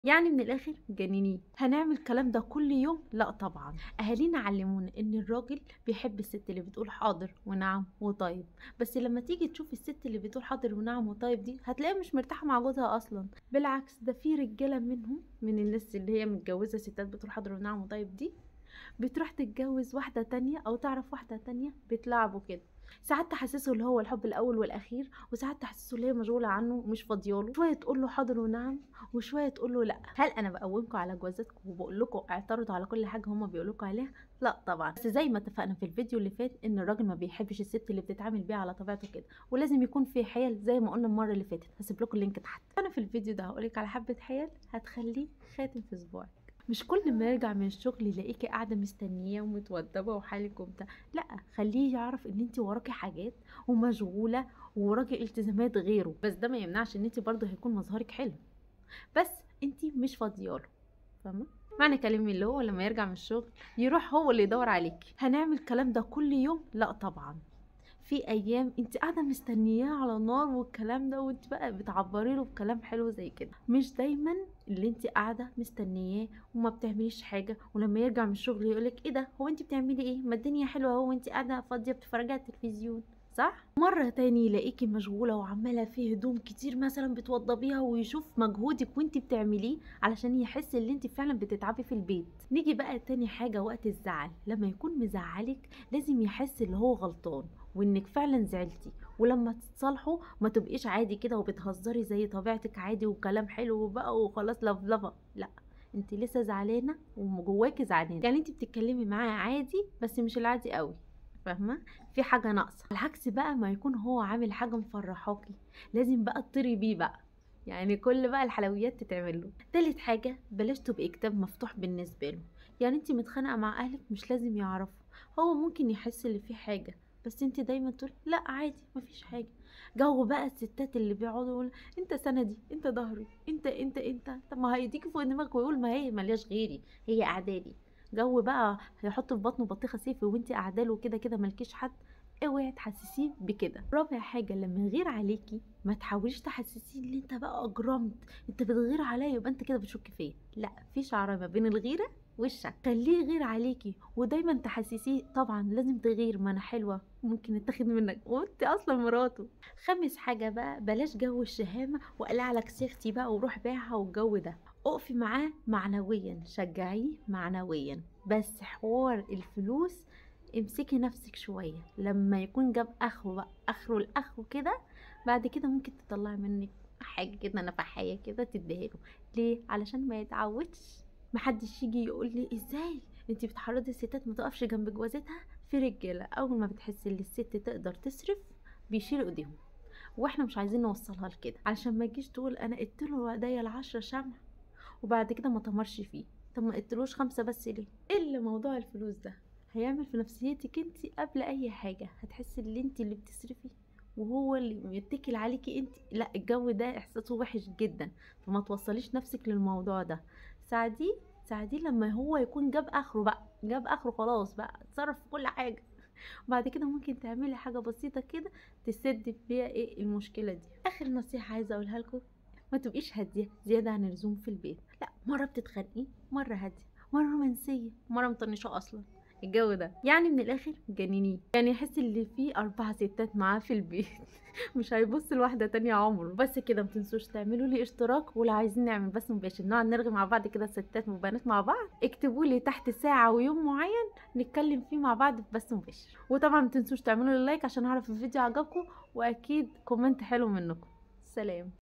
يعني من الاخر جننيه. هنعمل الكلام ده كل يوم؟ لا طبعا. اهالينا علمونا ان الراجل بيحب الست اللي بتقول حاضر ونعم وطيب، بس لما تيجي تشوف الست اللي بتقول حاضر ونعم وطيب دي هتلاقيها مش مرتاحة مع جوزها اصلا. بالعكس، ده في رجاله منهم، من الناس اللي هي متجوزة ستات بتقول حاضر ونعم وطيب دي، بتروح تتجوز واحدة تانية او تعرف واحدة تانية بتلعبه كده. ساعات تحسسه اللي هو الحب الاول والاخير، وساعات تحسسه اللي هي مشغولة عنه ومش فاضياله. شوية تقول له حاضر ونعم وشوية تقول له لا. هل انا بقومكم على جوازاتكم وبقول لكم اعترضوا على كل حاجة هما بيقولوا لكم عليها؟ لا طبعا. بس زي ما اتفقنا في الفيديو اللي فات ان الراجل ما بيحبش الست اللي بتتعامل بيها على طبيعته كده، ولازم يكون في حيل زي ما قلنا المرة اللي فاتت. هسيب لكم ال link تحت. انا في الفيديو ده هقول لك على حبه حيل هتخليه خاتم في صباعك. مش كل ما يرجع من الشغل يلاقيكي قاعدة مستنيه ومتودبه وحالك وبتاع، لا، خليه يعرف ان انت وراكي حاجات ومشغوله ووراكي التزامات غيره، بس ده ما يمنعش ان انت برضه هيكون مظهرك حلو، بس انت مش فاضياله. فاهمه معنى كلامي؟ اللي هو لما يرجع من الشغل يروح هو اللي يدور عليكي. هنعمل الكلام ده كل يوم؟ لا طبعا. في ايام انت قاعدة مستنياه على نار والكلام ده، وانت بقى بتعبري له بكلام حلو زي كده. مش دايما اللي انت قاعدة مستنياه وما بتعمليش حاجة، ولما يرجع من الشغل يقولك ايه ده، هو انت بتعملي ايه؟ ما الدنيا حلوة اهو وانت قاعدة فاضية بتتفرجي على التلفزيون، صح؟ مرة تاني يلاقيكي مشغولة وعماله فيه هدوم كتير مثلا بتوضبيها، ويشوف مجهودك وانت بتعمليه علشان يحس ان انت فعلا بتتعبي في البيت. نيجي بقى تاني حاجة، وقت الزعل. لما يكون مزعلك لازم يحس ان هو غلطان وانك فعلا زعلتي، ولما تتصالحوا ما تبقيش عادي كده وبتهزري زي طبيعتك عادي وكلام حلو بقى وخلاص لفلفه. لا، انت لسه زعلانة وجواكي زعلانة، يعني انت بتتكلمي معاه عادي بس مش العادي قوي، فاهمه؟ في حاجة ناقصه. العكس بقى، ما يكون هو عامل حاجة مفرحاكي لازم بقى تطيري بيه بقى، يعني كل بقى الحلويات تتعمل له. تالت حاجة، بلاش تبقي كتاب مفتوح بالنسبة له. يعني انت متخانقه مع اهلك مش لازم يعرفوا، هو ممكن يحس ان في حاجة، بس انت دايما تقول لا عادي مفيش حاجة. جو بقى الستات اللي بيقعدوا يقولوا انت سندي، انت ظهري، انت انت انت، طب ما هيديكي فوق دماغك ويقول ما هي ملياش غيري، هي اعدادي. جو بقى هيحط في بطنه بطيخه صيفي وانت قاعدة كده كده مالكيش حد. اوعي تحسسيه بكده. رابع حاجة، لما يغير عليكي ما تحاوليش تحسسيه ان انت بقى اجرمت، انت بتغير عليا يبقى انت كده بتشك فيا. لا، في شعره ما بين الغيرة والشك. خليه يغير عليكي ودايما تحسسيه طبعا لازم تغير، ما انا حلوة ممكن اتاخد منك وانت اصلا مراته. خامس حاجة بقى، بلاش جو الشهامه وقلع لك سيختي بقى وروح بيعها والجو ده. اقفي معاه معنويا، شجعيه معنويا، بس حوار الفلوس امسكي نفسك شوية. لما يكون جاب اخره بقى، اخره لاخره كده، بعد كده ممكن تطلعي منك حاجة كده نفحيه كده تديها له. ليه؟ علشان ما يتعودش. محدش يجي يقول لي ازاي انتي بتحرضي الستات ما تقفش جنب جوازتها. في رجاله اول ما بتحس ان الست تقدر تصرف بيشيلوا ايديهم، واحنا مش عايزين نوصلها لكده، علشان ما تجيش تقول انا قلت له ايديا ال10 شمع وبعد كده ما تمرش فيه. طب ما قلتلوش 5 بس ليه؟ ايه اللي موضوع الفلوس ده هيعمل في نفسيتك انت قبل اي حاجة؟ هتحسي ان انت اللي بتصرفي وهو اللي يتكل عليكي انت. لا، الجو ده احساسه وحش جدا، فما توصليش نفسك للموضوع ده. ساعديه، ساعديه لما هو يكون جاب اخره بقى، جاب اخره خلاص بقى، اتصرف في كل حاجة. وبعد كده ممكن تعملي حاجة بسيطة كده تسد بيها ايه المشكلة دي. اخر نصيحة عايزه اقولها لكم، ما تبقيش هادية زيادة عن اللزوم في البيت. لا، مرة بتتخانقي، مرة هادية، مرة رومانسية، مرة مطنشه اصلا. الجو ده يعني من الاخر جننيه، يعني يحس اللي فيه 4 ستات معاه في البيت مش هيبص لواحدة تانية عمره. بس كده، ما تنسوش تعملوا لي اشتراك، ولو عايزين نعمل بس مباشر نقعد نرغي مع بعض كده ستات وبنات مع بعض، اكتبوا لي تحت ساعة ويوم معين نتكلم فيه مع بعض بس مباشر. وطبعا ما تنسوش تعملوا لي like عشان اعرف الفيديو عجبكم، واكيد comment حلو منكم. سلام.